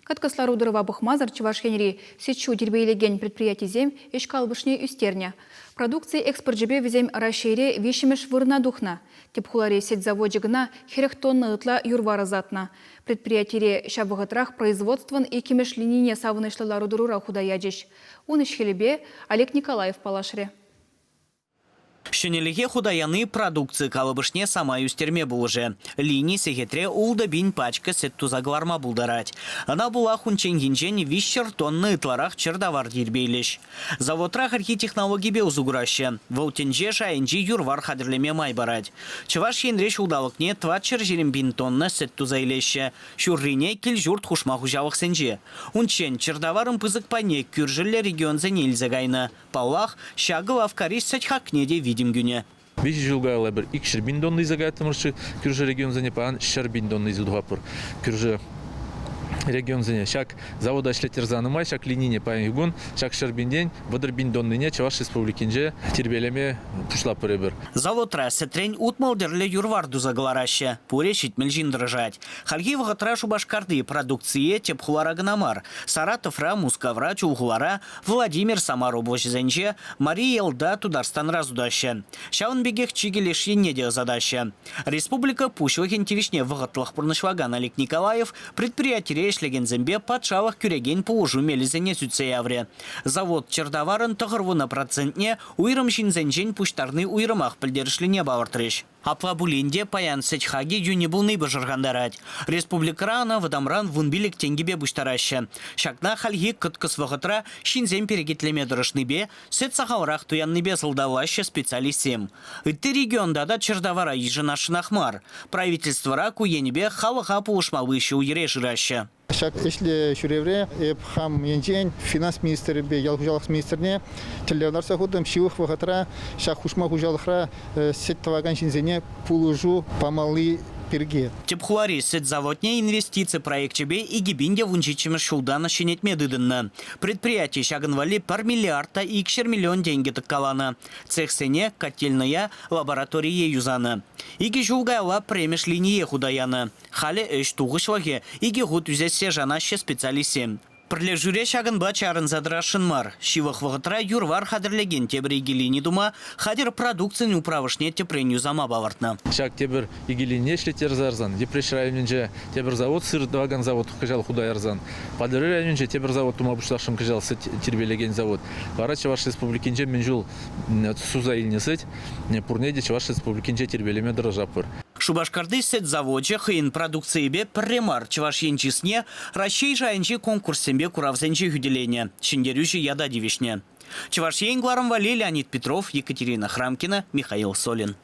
Кӑткӑс лару-тӑрӑва пӑхмасӑр Чӑваш Енри сӗт-ҫу тирпейлекен предприятисем ӗҫ калӑпӑшне ӳстернӗ. Продукци экспорчӗпе вӗсем Раҫҫейре виҫҫӗмӗш вырӑна тухнӑ. Тӗп хулари сӗт завочӗ кӑна 40 тонна ытла юр-вар ӑсатнӑ. Предприятире ҫав вӑхӑтрах производствӑн иккӗмӗш линине савӑнӑҫлӑ лару-тӑрура хута ячӗҫ. Ун ӗҫ-хӗлӗпе Олег Николаев паллашрӗ. Ҫӗнӗлӗхе хута яни продукци калӑпӑшне самай ӳстерме пулӑшӗ. Лини сехетре 6000 пачка сӗт туса кӑларма пултарать. Ӑна пула хунчченхинчен 300 тонна ытларах чӗр тавар тирпейлӗҫ. Заводра хальхи технологипе усӑ кураҫҫӗ. Вӑл тӗнче шайӗнчи юр-вар хатӗрлеме май парать. Чӑваш Енре ҫулталӑкне 420 пин тонна сӗт туса илеҫҫӗ, ҫуррине кил-ҫурт хушма хуҫалӑхсенче. Унччен чӗртаварӑн пысӑк пайне кӳршӗллӗ регионсене илсе кайнӑ. Паллах, ҫакӑ лавккари сӗт хакне те витӗм кӳнӗ. Виҫӗ ҫул каялла пӗр 200 пин тонна илсе каяттӑмӑрччӗ. Кӳршӗ регионсене паян 100 пин тонна илсе тухатпӑр. Кӳршӗ регионсене ҫак завода ӗҫлеттерсе нумай ҫак линине паянхи кун ҫак 100 пинтен 30 пин тоннине Чӑваш Республикинче тирпейлеме пуҫлатпӑр эпир. Заводра сӗтрен 60 тӗрлӗ юр-вар туса кӑлараҫҫӗ. Пурӗ 70 ҫын тӑрӑшать. Хальхи вӑхӑтра Шупашкарти продукцие тӗп хулара кӑна мар, Саратовра, Мускавра, Чулхулара, Владимир Самар облаҫӗсенче, Мари Элта, Тутарстанра сутаҫҫӗ. Ҫавӑн пекех чикӗ леш енне те ӑсатаҫҫӗ. Республика Пуҫлӑхӗн тивӗҫне вӑхӑтлӑх пурнӑҫлакан Олег Николаев предприятире ӗҫлекенсемпе патшалӑх кӳрекен пулӑшу мелӗсене сӳтсе яврӗ. Завод чӗртаварӑн 90 процентне уйрӑм ҫынсенчен пуҫтарни уйрӑмах пӗлтерӗшлине палӑртрӗҫ. Апла пулин те паян сӗт хакӗ йӳнӗ пулни пӑшӑрхантарать. Республикӑра ӑна вӑтамран 15 тенкӗпе пуҫтараҫҫӗ. Ҫакна хальхи кӑткӑс вӑхӑтра ҫынсем перекетлеме тӑрӑшнипе, сӗт сахалрах туяннипе сӑлтавлаҫҫӗ специалистсем. Ытти регионта та чӗртавара йышӑнасшӑнах мар. Правительствӑра ку енӗпе халӑха пулӑшмалли ҫул-йӗре шыраҫҫӗ. Ҫак ӗҫлӗ ҫӳревре эп хам енчен финанс министрӗпе ял хуҫалӑх министрне тӗллев лартса хутӑм. Ҫывӑх вӑхӑтра ҫак хушма хуҫалӑхра сӗт тӑвакан ҫынсене пулӑшу памалли пирки. Тӗп хулари сӗт заводне инвестици проекчӗпе 2017-мӗш ҫултан ҫӗнетме тытӑннӑ. Предприяти ҫакӑн валли пӗр миллиард та 200 миллион тенкӗ тӑккаланӑ. Цехсене, котельнӑя, лабораторие юсанӑ. Икӗ ҫул каялла пӗрремӗш линие хута янӑ. Халӗ ӗҫ тухӑҫлӑхӗ икӗ хут ӳсессе шанаҫҫӗ специалистсем. Пӗрлешӳре ҫакӑнпа чарӑнса тӑрасшӑн мар. Ҫывӑх вӑхӑтра юр-вар хатӗрлекен тепӗр икӗ лини тума хатӗр продукцин управӑшне тӗпрен юсама палӑртнӑ. Ҫак тепӗр икӗ линине ӗҫлеттерсе ярсан, Йӗпреҫ районӗнче тепӗр завод, сыр тӑвакан завод кӑҫал хута ярсан, Патӑрьел районӗнче тепӗр завод тума пуҫласшӑн кӑҫал сӗт тирпейлекен завод. Вара Чӑваш Республикинче мӗн чул суса илнӗ сӗт пурне те Чӑваш Республикинче тирпейлеме тӑрӑшатпӑр. Шупашкарти сӗт завочӗ хӑйӗн продукцийӗпе пӗрре мар Чӑваш Ен чысне Раҫҫей шайӗнчи конкурссемпе куравсенче хӳтӗленӗ, ҫӗнтерӳҫӗ ята тивӗҫнӗ. Чӑваш Ен кӑларӑм валли Леонид Петров, Екатерина Храмкина, Михаил Солин.